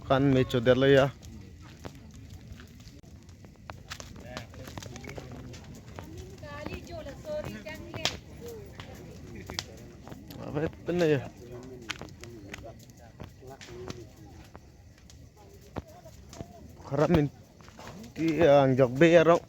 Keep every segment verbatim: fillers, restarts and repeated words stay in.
Dukan me chodetlo ya. Ave pin ya. Kharam min ti angjok be arong.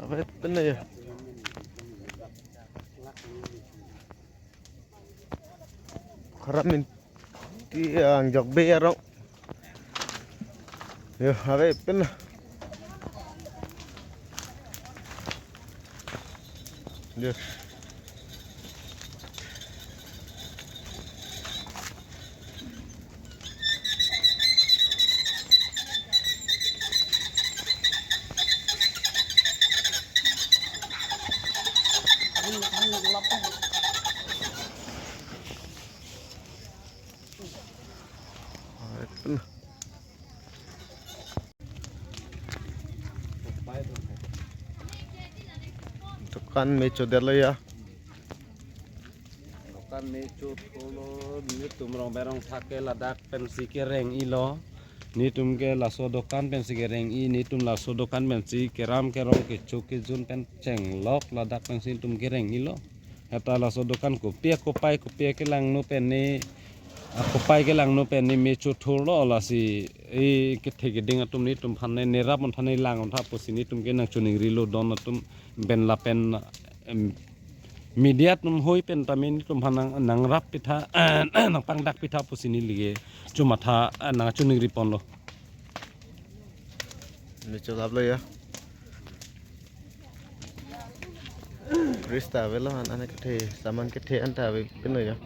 Ave pin ya. Kharam min ti angjok be arong. Yo, ave pin. Yo. Dukan me chodetlo ya. Dukan me chodetlo, netum rong berong thak ke ladak pensi kereng-ilo. Netum ke laso dukan pensi kereng-i, netum laso dukan pensi keram kerong kecho kejun pen chenglok ladak pensi netum kereng-ilo. Heta laso dukan kopi akopai kopi akelangno pen ne, akopai kelangno pen ne me chothurlo, lasi e kethe keding atum netum aphan ne nerap montha ne lang montha pusi netum ke nangchoningrilo, don atum pen lapen, em, media atum hoi pen tame netum aphan nang, nangrap pitha, nangpangdak pitha pusi neli ke chomatha, eh, nangchoningri ponlo. Me cholaplo ya. Fridge ta avelo, an, an kethe, saman kethe an ta ave pinlo ya.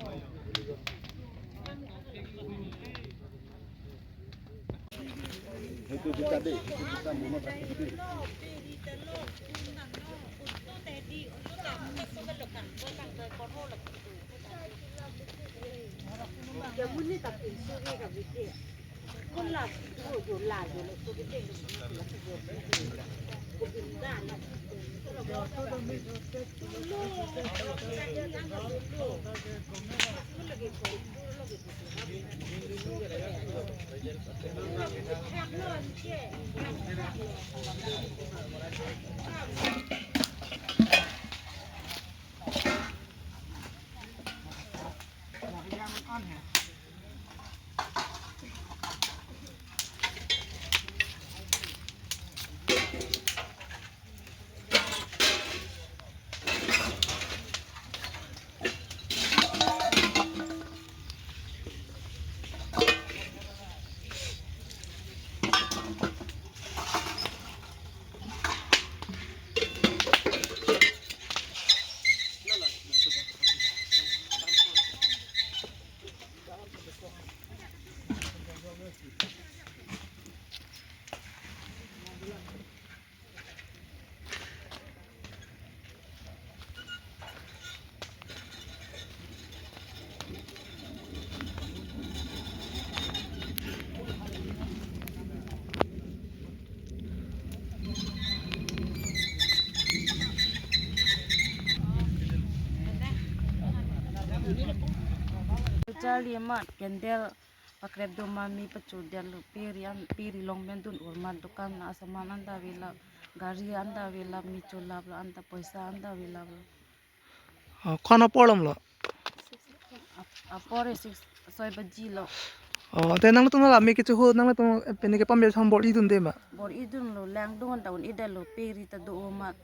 Charlie amat candle pakrep do ma mi pachodetlo, pe ri an, pe ri along pen dun-ur ma dukan asaman anta avelap, gari anta avelap, mi cholaplo anta, poisa anta avelaplo. Oh, ko-an apor lomlo? Ap-, apor e six, soi baji lo. Oh, te nanglitum la me kechohut, nanglitum pini kepame thang bor-idunde ma? Bor-idunlo, langdun ta un-edetlo, pe ri ta do amat.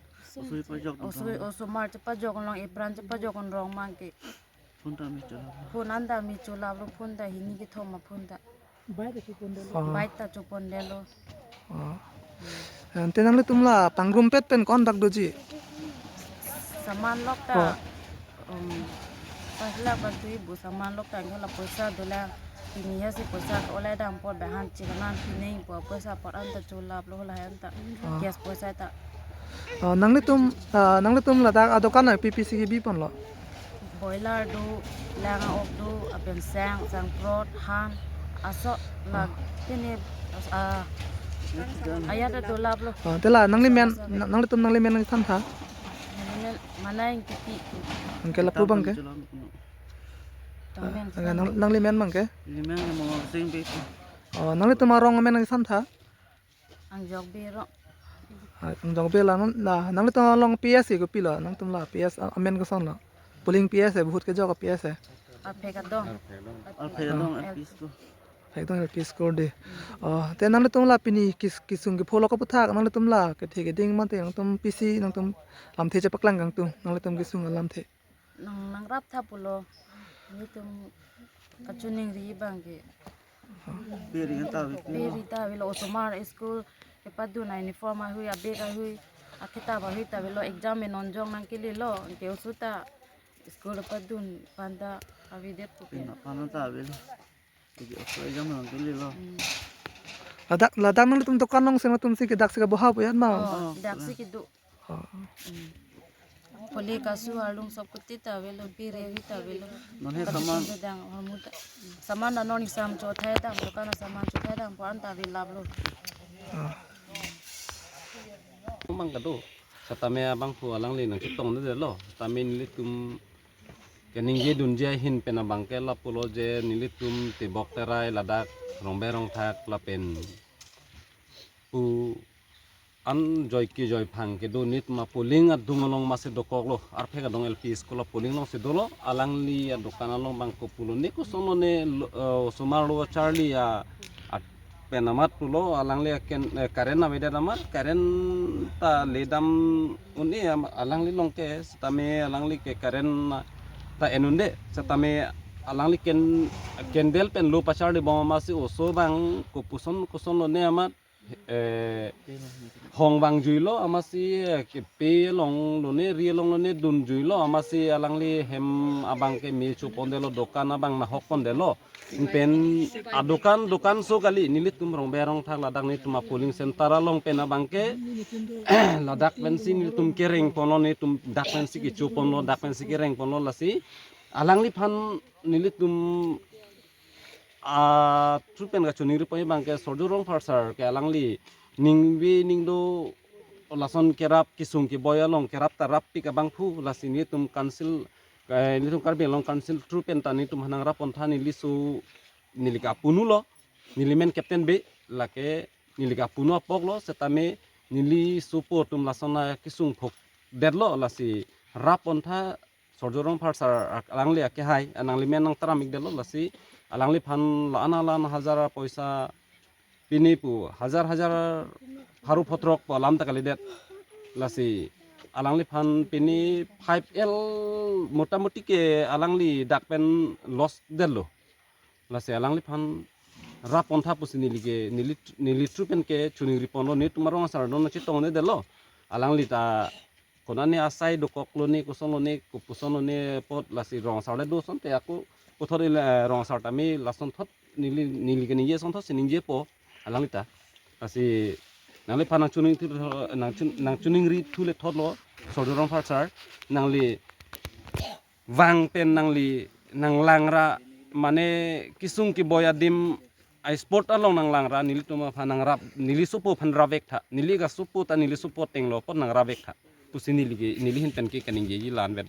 Osomar chepajok along, epran chepajok along mang ke. Phone ta mi cholap. Phone anta mi cholaplo, phone ta hini kethom aphone ta. Bike ta chopondetlo. Bike ta chopondetlo. Oh. Ante nanglitum la pangrumpet pen ko-an dak doji? Saman lok ta. Oh. Um, pas la pas tu ibu saman lok ta, anke la poisa dolang. Pini ya si poisa ke olai dam apor bahan chikanan pining po poisa apor anta cholaplo, la anta. Oh. Gas poisa ta. Oh, nanglitum, ah, nanglitum ladak adokan na pi pi si kebi ponlo? Boiler do, lang ok do, apen sang, sangprot, han, aso la, ah, pini, ah, ayat do laplo. Oh, te la nanglimen, na-, nanglitum nanglimen nangkethan tha? Nanglimen, Manai Ingtipi. Anke lapu abang ke? Tongmen. Ah, nang-, nanglimen abang ke? Limen mo sing bi. Oh, nanglitum arong amen nangkethan tha? Angjokbe arong. Ah, Angjokbe la non, la, nanglitum along P S ke kopilo, nangtum la P S a-, amen kosonlo? Polling P S he, vote kejok P S he. Arphek adong. Arphek adong, L P school. Arphek adong L P school de. Oh, te nanglitum la pini kis-, kisung kepho lo kaputhak, nanglitum la kethe keding mate, nangtum pisi, nangtum lamthe chepaklang kangtung, nanglitum kisung alamthe. Nang, nangrap tha pulo. Nelitum kachiningri abang ke. Pe ri ta ave. Pe ri ta avelo, osomar school kepadun a-uniform ahui, abag ahui, akitap ahui ta avelo, exam me non jong nangkelelo, anke oso ta school padun aphan ta avedet pu ke. Pina aphan ta avelo. Oso exam nang kelelo. Hmm. Ladak, ladak nanglitum dokan along si nangtum si kedak si keboha pu ya ma? Oh, oh, dak si kedo. Oh. Hmm. Poli kasu arlung sop kuti ta avelo, pe ri ta avelo. Non he saman. Kedang hormu ta. Saman na non exam chothai dam, dokan saman chothai dam, pu-an ta ave laplo. Oh. Abang kedo. Setame abangphu alangli nangchetongdetlo. Setame nelitum keningje dunji ahin pen abang ke lapulo je nelitum tebok terai ladak rongbe rongthak lapen pu-an joike joiphang kedo, nelitum a-polling adung along masi dokoklo, Arphek adong L P school a-polling alongsi dolo, alangli adokan along abang kopulo ne kosonlo ne lo, eh, osomar lo charli a, a pen amat pulo, alangli aken, eh, current avedet amat, current ta ledam un-e am-, alangli along ke, setame alangli ke current ta en unde, setame alangli ken, candle pen lo pacharli bom amatsi oso abang kopuson kosonlo ne amat, eh, hong abang juilo amatsi, eh, kepe along lo ne, ri along lo ne dunjuilo amatsi alangli hem abang ke me chopondetlo, dokan abang nahok pondetlo. Pen adokan, dokan so kali, nelitum rongbe rongthak ladak nelitum a-polling center along pen abang ke ladak pensi nelitum kereng ponlo, nelitum dak pensi kecho ponlo, dak pensi kereng ponlo, lasi alangliphan nelitum, ah, through pen kachiningri pon abang ke Surjya Rongphar sir ke alangli ningve ningdo lason kerap kisung keboi along kerap ta rappik abangphu, lasi nelitum council, eh, nelitum Karbi Anglong Council through pen ta nelitum aphan nangrap pontha, neli so, neli ke apunu lo, neli men captain be, lake neli ke apunu apok lo, setame neli sopo atum lason akisung phokdetlo, lasi rap pontha Surjya Rongphar sir alangli akehai, alangli men nangtaram-ikdetlo, lasi alangliphan la-an la-an hajar poisa pini pu, hajar hajar pharo phongo throk pu alam ta kalidet. Lasi alangliphan pini five L motamoti ke alangli dak pen loss detlo. Lasi alangliphan rap pontha pusi neli ke, neli, neli through pen kechiningri ponlo, nelitum arong asar non chetongdetlo. Alangli ta konane asai dokoklo ne, kosonlo ne, kopuson lo ne apot, lasi rong asar le do asonte ako puthot il, eh, rong asar tame lasonthot neli, neli keningje asonthotsi ningjepo alangli ta. Lasi nangliphan nangchining thu, nangchin-, nangchiningri thu le thotlo, Surjya Rongphar sir, nangli vang pen nangli nanglangra, mane kisung keboi adim a-spot along nanglangra, nelitum aphan nangrap, neli sopo aphan rapvek tha, neli ke sopo ta neli sopo atenglo apot nangrapvek tha pusi neli ke, neli ahin pen ke kaningjeji la-an vet.